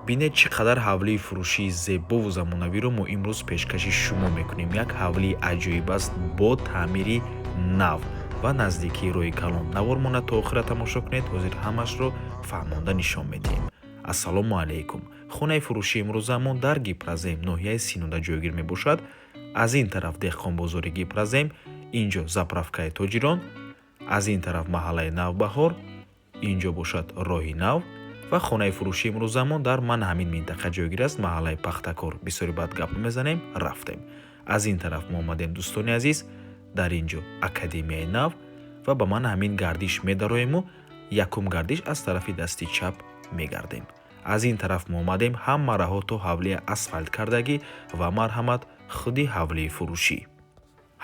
Бинед, чӣ қадар ҳавлии фурӯшии зебову замонавиро мо имрӯз пешкаши шумо мекунем. Як ҳавлии аҷоиб аст бо таъмири нав ва наздикии роҳи калон. Навормона то охира тамошо кунед, ҳозир ҳамашро фаҳмонда нишон медиҳем. Ассалому алайкум. Хонаи фурӯшии имрӯзамон дар Гипрозем, ноҳияи Синода ҷойгир мебошад. Аз ин тараф деҳқонбозори Гипрозем, ин ҷо заправкаи Тоҷирон, аз ин тараф маҳаллаи Навбаҳор, ин ҷо бошад роҳи нав ва хонаи фурӯшии имрӯзамон дар ман ҳамин минтақа ҷойгир аст, маҳаллаи Пахтакор. Бисёри баъд гап мезанем, рафтем. Аз ин тараф мо омадем, дӯстони азиз, дар ин ҷо академияи нав ва ба ман ҳамин гардиш медароему якум гардиш аз тарафи дасти чап мегардем. Аз ин тараф мо омадем, ҳама раҳо то ҳавлия асфалт кардагӣ ва марҳамат, худи ҳавлии фурӯшӣ.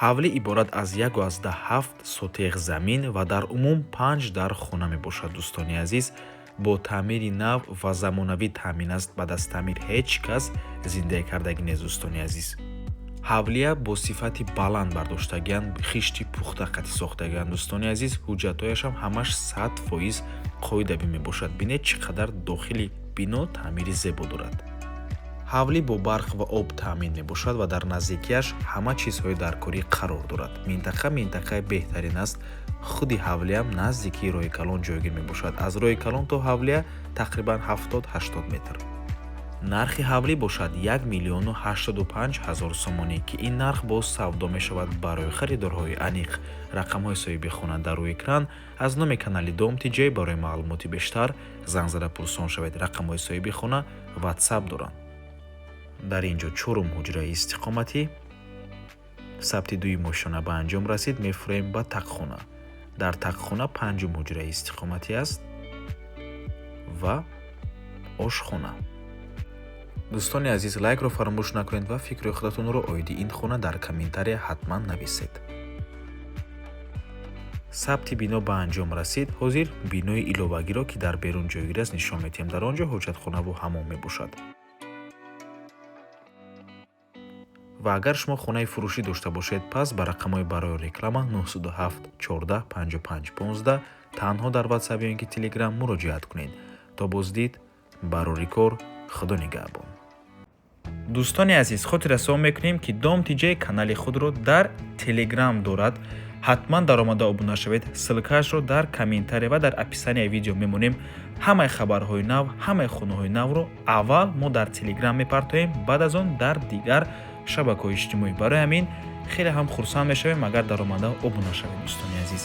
Ҳавлӣ иборат аз 1,7 сотех замин ва дар умум панҷ дар хона мебошад. Дӯстони азиз, бо таъмири нав ва замонавӣ таъмин аст. Баъд аз таъмир ҳеҷ кас зиндагӣ кардагӣ нест. Дӯстони азиз, ҳавлия бо сифати баланд бардоштагианд, хишти пухта қатӣ сохтагианд. Дӯстони азиз, ҳуҷҷатҳояшам ҳамаш 100% қоидавӣ мебошад. Бинед, чӣ қадар дохили бино таъмири зебо дорад. Ҳавлӣ бо барқ ва об таъмин мебошад ва дар наздикиаш ҳама чизҳои даркорӣ қарор дорад. Минтақа минтақаи беҳтарин аст. Худи ҳавлиам наздикии роҳи калон ҷойгир мебошад. Аз роҳи калон то ҳавлия тақрибан 70-80 метр. Нархи ҳавлӣ бошад 1 085 000 сомонӣ, ки ин нарх боз савдо мешавад. Барои харидорҳои аниқ рақамҳои соҳиби хона дар рӯи экран. Аз номи канали Дом Тиҷей барои маълумоти бештар занг зада пурсон шавед. Рақамҳои соҳиби хона Ватсап доранд. Дар ин ҷо чорум ҳуҷраи истиқоматӣ. Сабти дуюм ошёна ба анҷом расид, мефурем ба тақхона. Дар тақхона панҷум ҳуҷраи истиқоматӣ аст ва ошхона. Дӯстони азиз, лайкро фаромӯш накунед ва фикри худатонро оиди ин хона дар комментария ҳатман нависед. Сабти бино ба анҷом расид. Ҳозир бинои иловагиро, ки дар берун ҷойгир аст, нишон медиҳем. Дар он ҷо ҳоҷатхонаву ҳамом мебошад. Ва агар шумо хонаи фурӯшӣ дошта бошед, пас ба рақамҳои барои реклама 907 14 55 15 танҳо дар Ватсап ё ин ки Телеграм муроҷиат кунед. То боздид, барори кор, Худо нигаҳбон. Дӯстони азиз, хотиррасон мекунем, ки Дом Тиҷей канали худро дар Телеграм дорад. Ҳатман даромада обуна шавед. Ссылкаашро дар комментария ва дар описанияи видео мемонем. Ҳамаи хабарҳои нав, ҳамаи хонаҳои навро аввал мо дар Телеграм мепартоем, баъд аз он дар дигар шабакаҳои иҷтимоӣ. Барои ҳамин хеле ҳам хурсанд мешавем, агар даромада обуна шавед, дӯстони азиз.